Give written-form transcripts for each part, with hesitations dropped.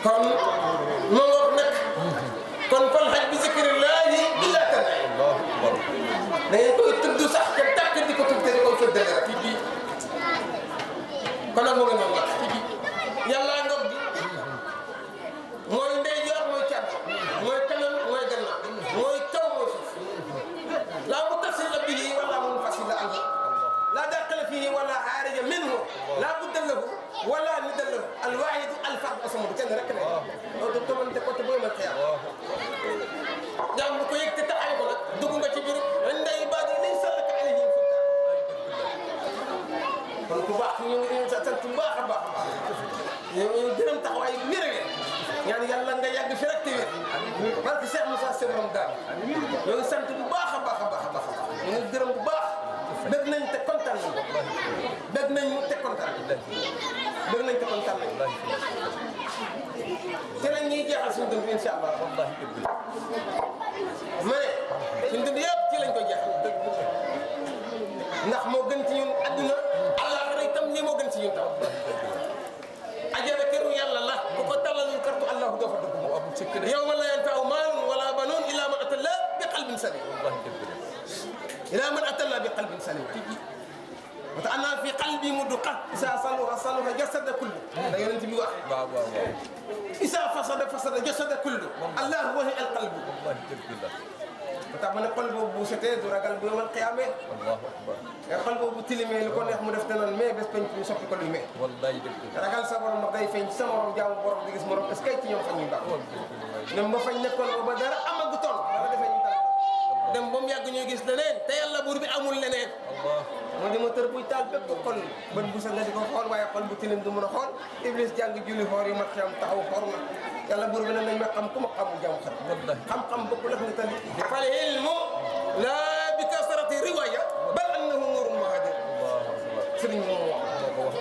kon moo ngoog nag kon fal haj bi zikrillahi illa tanay da ngeen koy tudd sax te tàkk di ko tudd te di ko fëddale rek kon nag moo ngi noonu nag yàlla ngoog bi mooy ndeyjoor mooy càmm mooy kanam mooy gannaaw mooy kaw mooy suuf laa muttasila bihi wala munfasila anhu laa daaxila fihi wala xaarija minhu laa budda lahu wala nidda lahu alwaahidu alfard asamadu kenn rek ne loolu du tomante côté booy mal xiyaam jàmm bu ko yëg te taxaw ko nag dugg nga ci biir inda ibaadi laysa laka alayhim sultaan kon ku baax ñu ngi sant bu baax a baax a baax ñu gërëm taxawaay bi wér ñaan yàlla nga yàgg fi rek te wér barke Cheikh Moussa Sy borom daal ñoo ngi sant bu baax a baax a baax a baax ñu ngi gërëm bu baax bëgg nañ te kontaan nañ bëgg nañ te kontaan bëgg nañ te kontaan nañ te lañ ñuy jeexal suñu dund incha allah ma ne suñu dund yëpp ci lañ koy jeexal ndax moo gën ci ñun adduna àllaaxira itam lii moo gën ci ñun tam ajana këru yàlla la bu ko tallalul kartu allahu doo fa dugg mu amul ci kër yawma laa yanfa'u maalun wala banuun illaa man ataa llaaha bi qalbin saliim illaa man ataa llaaha bi qalbin saliim wa ta'anna fi qalbi mudqa isaa saluha jasada kullu da yonent bi wax waaw waaw waaw isaa fasada jasada kullu allah wahi al qalbu ba tax ma ne xol boobu bu setee du ragal bu yomal qiyaame allahu akbar te xol boobu bu tilimee lu ko neex mu def te naan mais bés penc ñu soppi ko luy mee wallahi dëgg ragal sa borom nag day feeñ ci sa morom jaamu borom di gis morom est-ce que ci ñoom fa ñuy baax dem ba fañ nekkoon ba dara amagu toon dara defee ñu dal dem ba mu yàgg ñuy gis leneen te yàlla buur bi amul leneen moo di ma tër buy taal bépp xol bët bu sa nga di ko xool waaye xol bu tilim du mën a xool iblis jàng julli xoor yi mat xam taxaw xoor na yàlla buur bi ne nañ ma xam ku ma xamul jàmm xam-xam bëgg la nga tali fal ilmu laa bi kasrati riwaya bal annahu nuurun muhadir sëriñ moom wax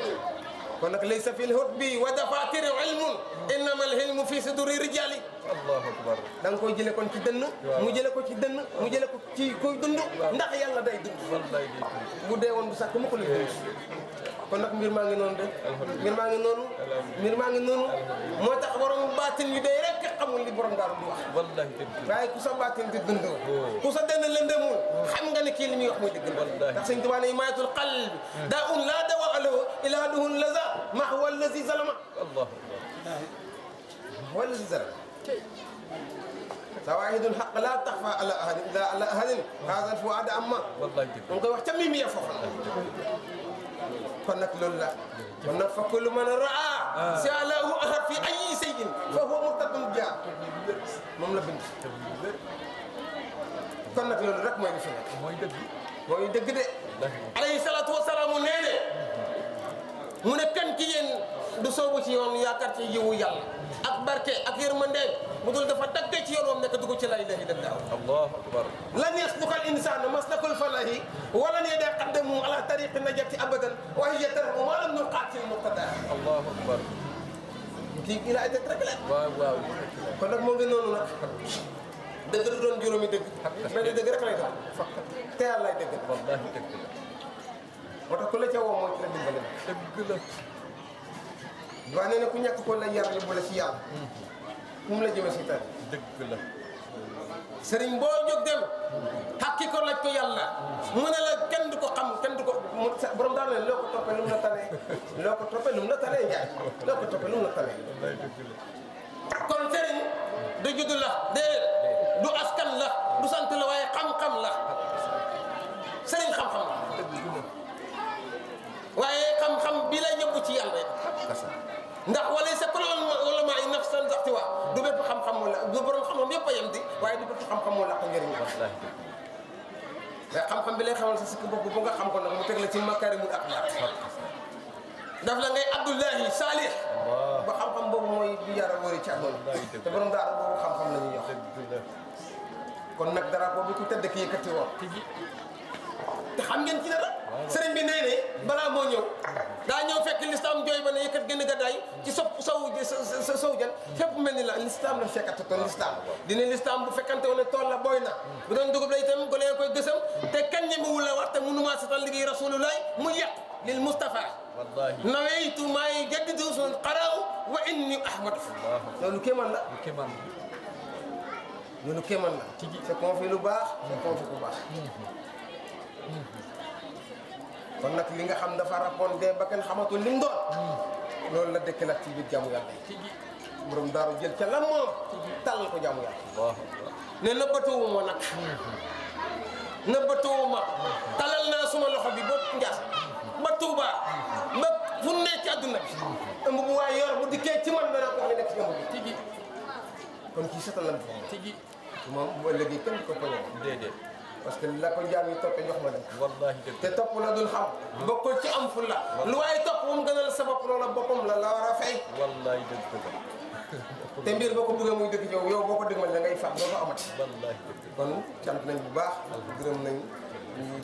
kon nag laysa fi lhutbi wa dafatiri ilmun innama alhilmu fi suduri rijali allahu akbar da nga koy jële kon ci dënn mu jële ko ci dënn mu jële ko ci koy dund ndax yàlla day dund bu dee woon bu sàkk mu ko lay dund kon nag mbir maa ngi noonu de mbir maa ngi noonu mbir maa ngi noonu moo tax borom baatin wi day rek xamul li borom daal di wax waaye ku sa baatin di dund ku sa dënn lëndëmul xam nga ne kii li muy wax mooy dëgg ndax sëñ Tuubaa ne imayatul qalbi daa un laa dawa lahu ilaa duhun laza mahwa allazi zalama allah mahwa allazi zalama sawaahidul haqq laa taxfa ala ahadin illa ala ahadin haadha al-fuaad amma mu koy wax ca mimi ya foofa kon nag loolu la kon nag fa kullu man raa si'alahu ahad fi ayyi shay'in fa huwa murtadun jaar moom la bind kon nag loolu rek mooy li fi nekk mooy dëgg de alayhi salaatu wa salaam nee ne mu ne kan ci yéen du soobu ci yoon yaakaar ci yiwu yàlla ak barke ak yërmande mu dul dafa daggee ci yoon moom nekk dugg ci la ilaha illallah allahu akbar lan yasluka al insanu maslakul falahi walan yataqaddamu ala tariqi najati abadan wa hiya tarhu ma lam yuqatil muqtada allahu akbar kii ila ay rek la waaw waaw kon nag moo ngi noonu nag dëgg du doon juróomi dëgg mais dëgg rek lay doon te yàlla lay dëgg wallahi dëgg la moo tax ku la ca woo mooy ci la dimbale dëgg la wax ne ku ñàkk ko la yar li bu la ci yàlla fu mu la jëme si tan dëgg la sëriñ boo jóg dem xakki ko laaj ko yàlla mu ne la kenn du ko xam kenn du ko borom daal ne loo ko toppee lu mu la tanee loo ko toppee lu mu la tanee njaay loo ko toppee lu mu la tanee kon sëriñ du judd la déedéet du askan la du sant la waaye xam-xam la sëriñ xam-xam la waaye xam-xam bi lay yóbbu ci yàlla ndax wala sa kulul ulama yi nafsan zaxtiwa du bépp xam-xam moo la du borom xam-xam yëpp a yem di waaye du bépp xam-xam moo la ko njëriñ la mais xam-xam bi lay xamal sa sikk bopp bu nga xam ko nag mu teg la ci makarimul axlaaq daf la ngay abdullahi salih ba xam-xam boobu mooy bi yara wari ci amoon te borom daara boobu xam-xam la ñuy wax kon nag dara boobu ku tedd ki yëkkati woon te xam ngeen ci dara sëriñ bi nee ne balaa moo ñëw daa ñëw fekk lislaam jooy ba ne yëkkat gën a gàddaay ci sow jan fépp mel ni la lislaam la fekkate toon lislaam dina lislaam bu fekkante woon ne tool la booy na bu doon dugub la itam ko leen koy gësam te kenn ñemewul la wax te mënumaa setal liggéey rasulullah mu yàq lil Mustafa wallahi nawaytu maa yujaddidu sun qaraaw wa inni ahmadu loolu kéemaan la loolu kéemaan la c'est qu'on fait lu baax c'est qu'on fait ku baax kon nag li nga xam dafa rappoon dee ba kenn xamatul li mu doon loolu la dëkk la ci biir jaamu yàlla yi borom daaru jël ca lan moom tàll ko jaamu yàlla ne nëbbatuwuma nag nëbbatuwuma talal naa suma loxo bi ba Njaas ba Tuuba ba fu nekk ci àdduna bi ëmb bu waay yor bu dikkee ci man danaa ko nekk ci ëmb bi tigi kon kii setal lan tigi moom bu ëllëgee kenn ko poñe déedéet parce que la ko jaam yi toppee jox ma dem wallahi te topp la dul xam bokkul ci am fulla lu waaye topp moom gënal sa bopp loola boppam la war a fay wallahi dëgg te mbir boo ko bëggee muy dëgg yow yow boo ko dëgmal da ngay fàtt doo ko amati wallahi kon sant nañ bu baax gërëm nañ ñu